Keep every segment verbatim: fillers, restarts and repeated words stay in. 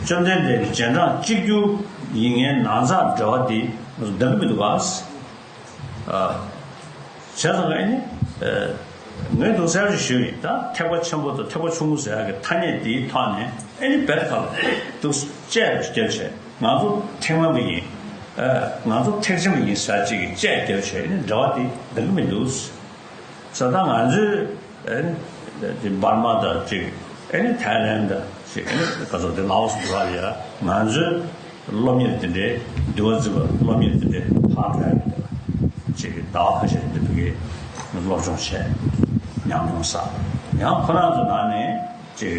བཅོམ་ལྡན་འདས་ཀྱི་རྗེས་འབྲང་གཅིག་གྱུར་ཡིན་མཁན་ནང་ཚགས་འབྲེལ་བ་དེ་འདང་གི་མི་འདུག་ག། བྱས་ཙང་ཨ་ནི། ངས་འདུག་གསལ་བཤད་ཞུས་ཡིན། ད་ཐེག་པ་ཆེན་པོ་དང་ཐེག་པ་ཆུང་ངུ་ཟེར་ཡག་གི་ཐ་སྙད་དེའི་ཐོག་ནས་ཨ་ནི་བེད་ཁ་ལ་འདུག་དཔྱད་རྒྱབ་བྱས། ང་ཚོ་ཐེག་དམན་པ་ཡིན། ང་ཚོ་ཐེག་ཆེན་པ་ཡིན་ཟེར་ཅིག་གི་དཔྱད་རྒྱབ་བྱས་ཨ་ནི་འབྲེལ་བ་དེ་འདང་གི་མི་འདུག་ཟེར། ད་ང་ཚོས་ཨ་ནི་འབར་མ་དང་ཅིག་ཨ་ནི་ཐའི་ལན་དང་ཅིག་ཨ་ནི་ག་ཚོད་དེ་ལའོ་སི་འདི་བར་ཡ་ང་ཚོས་སློབ་གཉེར་དེ་འདྲའི་འདུལ་བ་འཛིན་པ་སློབ་གཉེར་དེ་འདྲའི་ཕར་འགྲོ་ཡ་མི་འདུག་ཅིག་ཟླ་བ་ཁ་ཤས་འདི་ཕ་གིར་སློབ་སྦྱོང་བྱས། ཉམས་མྱོང་བསགས། ཡང་ཁོ་རང་ཚོ་ནང་ནས་ཅིག་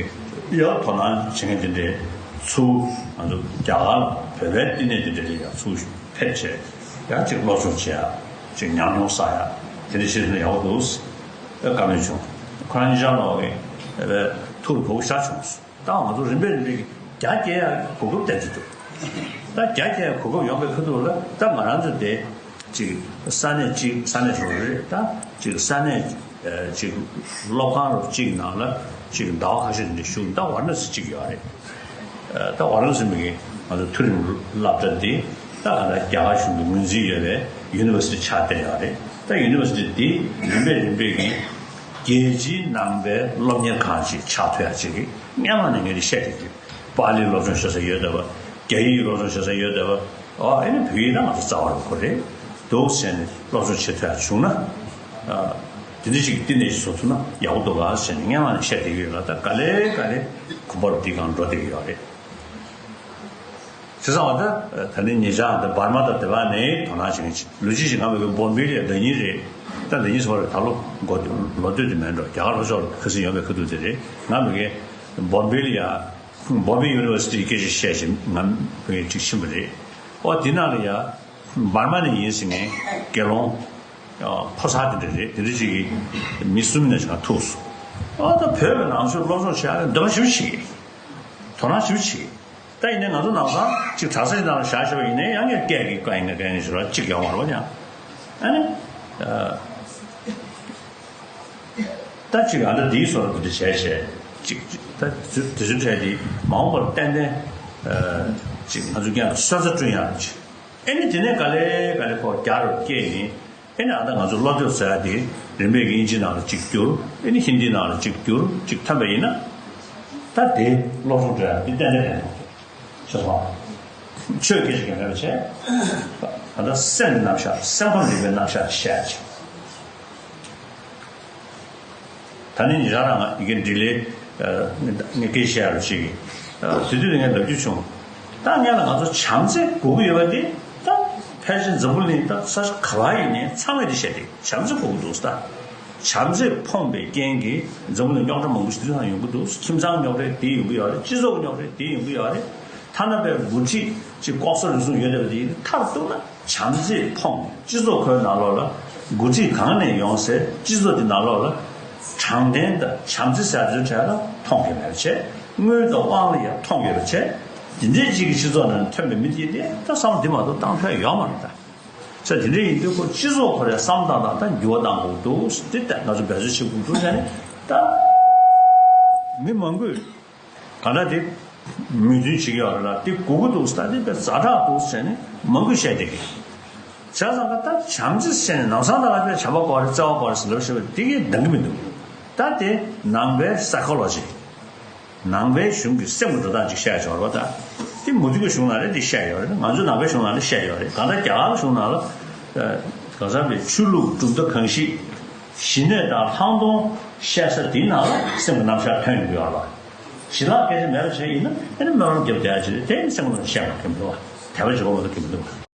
ཡང་དོ་སྣང་བྱེད་མཁན་དེ་འདྲའི་ཚུར་ང་ཚོ་རྒྱ་གར་བོད་པའི་བསྟི་གནས་དེ་འདྲ་ལ་ཡང་ཚུར་ཕེབས་བྱས་ཡང་ཅིག་སློབ་སྦྱོང་བྱེད་ཡ། ཅིག་ཉམས་མྱོང་བསགས་ཡ། དེ་འདྲ་བྱེད་ན་ཡག་པོ་འདུག་ཟེར་བཀའ་མོལ་བྱུང་། ཁོ་རང་གཉིས་ཆར་ལོག་གི་ཐུགས་ལ་བབས་བཞག་བྱུང་སོང་། ད་ང་ཚོ་རིམ་པས་རིམ་པས་ཀྱིས་རྒྱ་སྐྱེད་ཡ་གོ་སྐབས་བསྟན་གྱི་འདུག་ད་རྒྱ་སྐྱེད་ཡ་གོ་སྐབས་ཡོང་པའི་ཁ་ཐུག་ལ་ད་ང་རང་ཚོ་དེ་ཅིག་ས་གནས་གཅིག་ས་གནས་གཅིག་རེད། ད་ཅིག་ས་གནས་ཅིག་སློབ་ཁང་རུ་གཅིག་ནང་ལ་ཅིག་ཟླ་བ་ཁ་ཤས་འདི་བཞུགས། ད་ཝཱ་ར་ཎ་སི་གཅིག་ཡོད་རེད། ད་ཝཱ་ར་ཎ་སི་མི་གི་ང་ཚོ་མཐོ་རིམ་སློབ་གྲྭ་འདི་ད་ག་ད་རྒྱ་གར་གཞུང་གི་ངོས་འཛིན་ཡོད་པའི་ཡུ་ནི་ཝར་སི་ཊི་ཆགས་བསྡད་ཡོད་རེད། ད་ཡུ་ནི་ཝར་སི་ཊི་འདི་རིམ་པས་རིམ་པས་ཀྱིས་རྒྱལ་སྤྱིའི་ནང་པའི་སློབ་གཉེར་ཁང་ཅིག་ཆགས་ཐུབ་ཡ་ཅིག་གི་སྔོན་མ་ནས་ངས་འདི་བཤད་བསྡད་ཀྱི། པཱ་ལིའི་སློབ་སྦྱོང་བྱེད་ས་ཡོད་བསྡད་པ། རྒྱ་ཡིག་སློབ་སྦྱོང་བྱེད་ས་ཡོད་བསྡད་པ། ཨ་ཨེ་ནི་བོད་ཡིག་ན་ང་ཚོ་རྩ་བ་རུ་གོ་རེད། འདུག་ཟེར་ནས་སློབ་སྦྱོང་བྱེད་ཐུབ་ཡ་བྱུང་ན། ཨ་དེ་འདྲ་ཞིག་བསྟི་གནས་ཤིག་བཟོ་ཐུབ་ན་ཡག་པོ་འདུག་ག་ཟེར་ནས་སྔོན་མ་ནས་བཤད་བསྡད་ཀྱི་ཡོད་ལ། ད་ག་ལེ་ག་ལེ་གོམ་པ་རུ་འདི་སྒང་འགྲོ་བསྡད་ཀྱི་ཡོད་རེད། བྱས་ཙང་བ་ད་ད་ནི་ཉེ་ཆར་ད་འབར་མ་དང་དེ་བ་ནས་དོ་སྣང་བྱེད་མཁན་ཅིག་ལོ་གཅིག་ཞིག་ང་མི་གི་བོམ་བེ་ལ་ཡ་ཟླ་ཉིན་རེད། ད་ཟླ་ཉིན་ཟེར་བ་རེད། ད་ལོ་འགོ་དུས་ལོ་སྟོད་དུ་མེད་འགྲོ། རྒྱ་གར་ལྷོ་ཕྱོགས་ལ་ཁ་སང་ཡོང་བའི་ཁ་ཐུག་དེ་རེད། ང་མི་གི་བོམ་བེ་ལ་ཡ། Bombay University སྐད་ཆ་བཤད་བཞིན་ང་བོད་ཡིག་ཅིག་ཕྱིན་པ་རེད། ཨོ་དེ་ནང་ལ་ཡ་འབར་མ་ནས་ཡིན་ཟེར་མཁན་དགེ་སློང་ཕོ་གསར་དེ་འདྲ་རེད། དེ་འདྲ་ཅིག་གིས་མི་གསུམ་ནས་ཅིག་ང་ཐུག་སོང་། ཨོ་ད་བོད་པའི་ནང་ཆོས་སློབ་སྦྱོང་བྱེད་ཡག་ལ་འདོད་པ་ཞེ་པོ་ཅིག་ཡོད། དོ་སྣང་ཞེ་པོ་ཅིག་ཡོད། ད་ཡིན་ནའི་ང་ཚོ་ནང་ཚང་ཅིག་གྲྭ་ས་ཅིག་ནང་ལ་བཞག་བཞག་པ་ཡིན་ནའི་ཡང་ངས་སྐད་ཀྱི་བཀའ་ཡིན་ན་བཀའ་ཡིན་ཞུ་རོགས་ཅིག་ཡོང་བ་རེད་པ། ཡང་ཨ་ནི། ད་ཅིག་ཨ་ད་འདིའི་བཟོ་འདྲ་འདི་འདྲ་བྱས་བྱས་ཅིག་ཅིག་ད་དུས་ཚོད་འཕྲལ་འདི་མ་འོངས་པར་ཏན་ཏན་ཅིག་ང་ཚོ་སྔོན་ལ་སོན་རྩ་བསྐྲུན་ཡག་ཅིག་ཨེ་ནི་དེ་ནས་ག་ལེ་ག་ལེ་ཁོ་རྒྱ་རུ་སྐྱེས་ཡིན། ཨེ་ནི་ཨ་ད་ང་ཚོ་སློབ་དེབ་ཟེར་ཡག་དེ་རིམ་པས་དབྱིན་ཇི་ནང་ལ་གཅིག་བསྒྱུར། ཨེ་ནི་ཧིན་དི་ནང་ལ་གཅིག་བསྒྱུར་ཅིག་ཐོན་པ་ཡིན་ན། ད་དེ་སློབ་སྦྱོང་འགྲོ་ཡག་འདི་ཏན་ཏན་རེད། ཤེས་སོང་། ཆོས་སྐད་ཅིག་ཀྱང་མེད་པ་བྱས། ད་ལྟ་སེམས་ཀྱི་རྣམ་གཞག་སེམས་ཁམས་རིག་པའི་རྣམ་གཞག་བཤད་ཅིག་ད་ནི་ཉེ་ཆར་རང་ང་ཡི་གེ་འབྲི་ལེ་ངས་སྐད་བཤད་རུ་ཅིག་དེ་དུས་ངས་ལབ་རྒྱུ་བྱུང་། ད་སྔོན་ལ་ང་ཚོ་བྱམས་བརྩེ་དགོས་ཀྱི་ཡོད་པ་དེ་ད་ཕལ་ཆེར་འཛམ་བུ་གླིང་ད་ས་ཆ་ག་བ་ཡིན་ནའི་ཚང་མས་དེ་བཤད་དེ་བྱམས་བརྩེ་དགོས་ཀྱི་འདུག་ད་བྱམས་བརྩེ་ཕོངས་པའི་རྐྱེན་གྱིས་འཛམ་བུ་གླིང་རྙོག་དྲ་མང་པོ་ཞིག་དེ་དུས་ཡོང་གི་འདུག་ཁྱིམ་ཚང་རྙོག་དྲ་དེ་ཡོང་གི་ཡོད་རེད། སྤྱི་ཚོགས་རྙོག་དྲ་དེ་ཡོང་གི་ཡོད་རེད། ཐ་ན་པའི་འགོ་ཁྲིད་ཅིག་ལྐོག་ཟ་རུལ་སུངས་ཡོད་བསྡད་པ་དེ་ཡིན་མཐར་གཏུགས་ན་བྱམས་བརྩེས་ཕོངས་ནས་སྤྱི་ཚོགས་ཁོའི་ནང་ལོགས་ལ་འགོ་ཁྲིད་གང་ནས་ཡོང་སའི་སྤྱི་ཚོགས་དེ་ནང་ལོགས་ལ་དྲང་བདེན་དང་བྱམས་བརྩེ་ཟེར་དེ་ཚོའི་གྲས་ལ་མཐོང་གི་མེད་པ་བྱས། དངུལ་དང་དབང་ལ་ཡང་མཐོང་ཡོད་པ་བྱས། དེ་འདྲའི་ཅིག་གི་སྤྱི་ཚོགས་ནང་ཐོན་པའི་མི་དེ་དེ་ད་བསམ་བློ་འདི་མ་གཏོགས་བཏང་ཐོན་ཡོད་མ་རེད་ད། ས་དེ་འདྲ་ཡིན་དུས་ཁོ་སྤྱི་ཚོགས་ཁོ་རའི་བསམ་སྟངས་དང་ད་འགྱུར་བ་གཏང་དགོས་འདུག་དེ་ལྟར་ང་ཚོ་འབད་རྩོལ་བྱེད་དགོས་འདུག་ཟེར་ནས་ད་མི་མང་པོས་གང་ལྟར་དེ་མོས་མཐུན་བྱེད་ཀྱི་ཡོད་རེད་ལ། དེ་དགོས་ཀྱི་འདུག་ཟེར་ད་དེ་དཔེ་ཛ་དྲག་འདུག་ཟེར་ནས་མང་པོས་བཤད་བསྡད་ཀྱི་བྱས་ཙང་ཀ་ད་བྱམས་བརྩེ་ཟེར་ནས་ནང་སང་ད་ལ་དཔེ་བྱམས་པ་དགོས་རེད་བརྩེ་བ་དགོས་རེད་ཟེར་ལབ་བཤད་པ་དེ་གས་འདང་གི་མི་འདུག་ད་དེ་ནང་པའི་སའི་ཀོ་ལོ་ཇི། ནང་པའི་གཞུང་གི་སེམས་ཀྱི་འགྲོ་སྟངས་ཅིག་བཤད་ཆོག་རེད་པ། ད་དེ་མུ་སྟེགས་ཀྱི་གཞུང་ནང་ལ་དེ་བཤད་ཡོད་རེད། ང་ཚོའི་ནང་པའི་གཞུང་ནང་ལ་བཤད་ཡོད་རེད། གང་ལྟར་རྒྱ་གར་གཞུང་ནང་ལ་གང་ཟག་པའི་ཆོས་ལུགས་གྲུབ་མཐའ་གང་ཞིག་ཞི་གནས་དང་ལྷག་མཐོང་བཤད་ས་དེའི་ནང་ལ་སེམས་ཀྱི་རྣམ་གཞག་ཐོན་ཡོང་གི་ཡོད་རེད་པ། ཞི་ལྷག་སྐད་ཆ་མེད་པ་བྱས་ཡིན་ན་ཨ་ནི་སྨོན་ལམ་རྒྱབ་བསྡད་ཡ་ཅིག་རེད། དེ་ནི་སེམས་ཀྱི་ནང་བཤད་མ་ཐུབ་འདུག་པ། དད་པ་བྱེད་དགོས་མ་གཏོགས་ཁེ་མི་འདུག་པ།